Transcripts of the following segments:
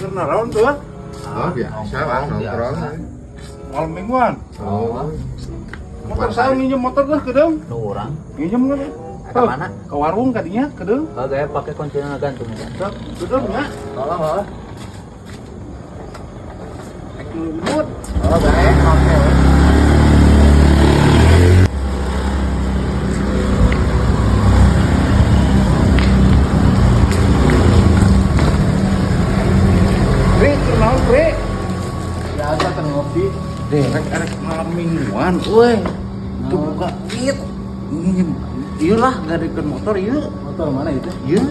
Keur naraon tuh? Oh, biasa lah nongkrong. Malam mingguan. Oh. Motor saya nginjem motor dah kedeung. Nu urang. Nginjem kan? Ka mana? Ke warung kadinya kedeung. Oh, gaya pakai kuncinya gantung ya. Kedeung nya. Tolong, oh. Rek ngelumut. Oh, gaya oke. Pri, keur naon, Pri? Biasa kan ngopi. Rek rek malam mingguan euy. Teu buka duit. Nginjem. Ieu lah gadekeun motor ieu. Motor mana itu? Ieu.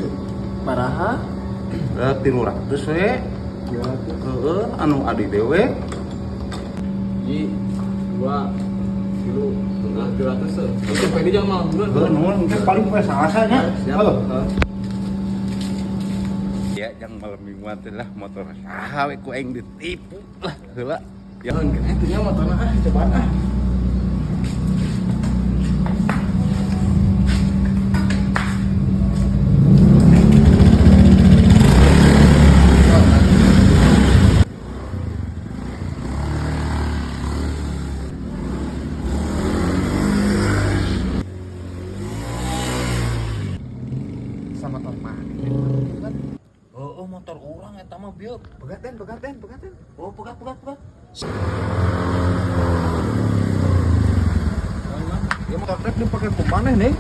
Paraha. 300 we. Heeh, anu adi dewe. Ji, dua, tilu, setengah, 300 tuh. Itu pede jangan malam duluan. Heuh, nuhun engke paling poe Salasa nya. Siap. Heuh. Heeh. Ya, yang malam mingguan teh lah motor saha we ku aing ditipu lah heula. Ya, Itu nya motorna ah, cobaan ah. Sama motor mana? Oh, oh motor urang eta mah bieu. Pegaten, pegaten, pegaten. Oh, pegat pegat pegat. ya motor trek dipake ku maneh nih.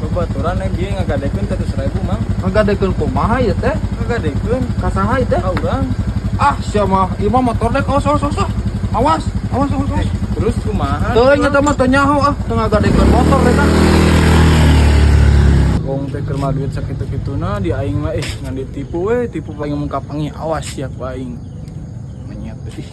Babaturan eh dia ngagadekeun 100.000 mang. Ngagadekeun kumaha ieu teh? Ngagadekeun Ka saha ieu teh? ka urang. Ah, sia mah ieu mah motor dek awas awas awas. Awas, awas awas awas. Terus kumaha? Teuing eta mah teu nyaho ah, teu ngagadekeun motor eta. Gong teh keur mah duit sakitu-kituna di aing mah ngan ditipu we, tipu paling ngomong kapangi awas ya ku aing. Menyet ih.